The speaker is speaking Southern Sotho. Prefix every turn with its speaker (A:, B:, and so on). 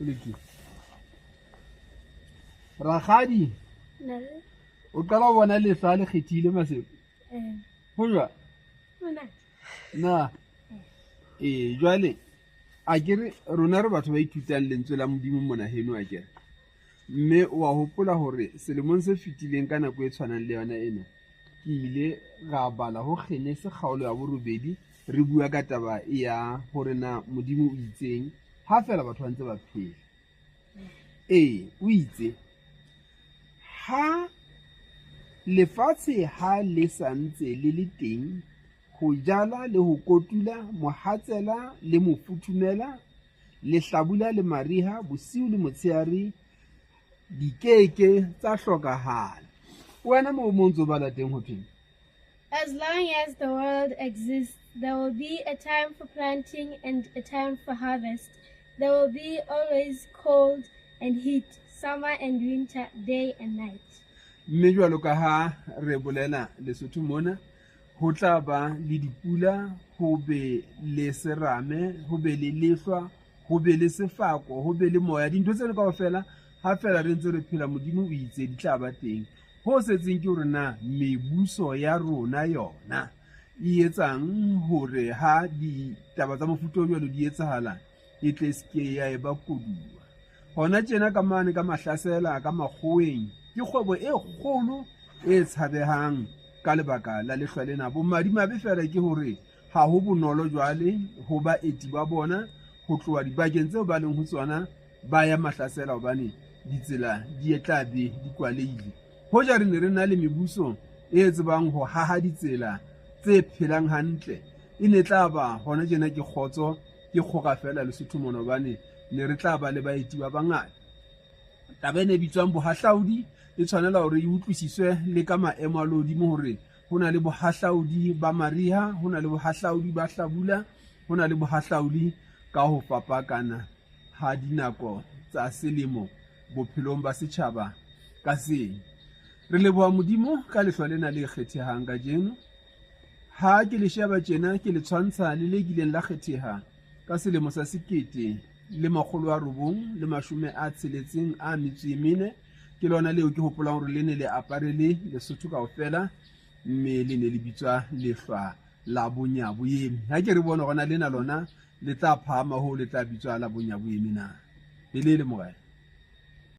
A: O lokile. Rakgadi, o qala ho bona lehlwa le kgethile Maseko? Ho jwang? Na? Ee, jwale a ke re rona re batho ba ithutang lentswe la Modimo mona heno a kere. Mme wa hopola hore selemong se fetileng ka nako e tshwanang le yona ena, ke ile ra bala ho Genese kgaolo ya borobedi re bua ka taba ya hore na Modimo o itseng ha feela batho ba ntse ba phela. Ee, o itse ha lefatshe ha le sa ntse le le teng ho jala le ho kotula, mohatsela le mofuthumela, lehlabula le mariha, bosiu le motshehare di keke tsa hlokahala. Wena moo mo ntso bala teng ho thweng?
B: As long as the world exists, there will be a time for planting and a time for harvest. There will be always cold and heat, summer and winter, day and night.
A: Mme jwalo ka ha re bolela Lesotho mona, ho tla ba le dipula, ho be le serame, ho be le lehlwa, ho be le sefako, ho be le moya. Dintho tseno kaofela ha feela re ntse re phela, Modimo o itse di tla ba teng. Ho setseng ke hore na mebuso ya rona yona e etsang hore ha ditaba tsa mofuta o jwalo di etsahala e tle se ke ya eba koduwa. Hona tjena ka mane ka mahlasela ka makgoweng ke kgwebo e kgolo e tshabehang ka lebaka la lehlwa lena. Bomadimabe feela ke hore ha ho bonolo jwale ho baeti ba bona ho tloha dibakeng tseo ba leng ho tsona ba ya mahlasela hobane ditsela di tla be di kwalehile. Hoja re ne re na le mebuso e tsebang ho haha ditsela tse phelang hantle, e ne tla ba hona tjena ke kgotso ke kgora feela Lesotho mona hobane ne re tla ba le baeti ba bangata. Taba ena e bitswang bohahlaudi e tshwanela hore e utlwisiswe le ka maemo a lehodimo hore ho na le bohahlaudi ba mariha, ho na le bohahlaudi ba hlabula, ho na le bohahlaudi ka ho fapakana ha dinako tsa selemo bophelong ba setjhaba ka seng. Re leboha Modimo ka lehlwa lena le kgethehang kajeno. Ha ke le sheba tjena ke le tshwantsha le le kileng la kgetheha ka selemo sa 1964, ke lona leo ke hopolang hore le ne le aparele Lesotho kaofela, mme le ne le bitswa lehlwa la bonyaboemi. Ha ke re bone hore na lena lona le tla phahama hoo le tla bitswa la bonyaboemi na. Helele morena.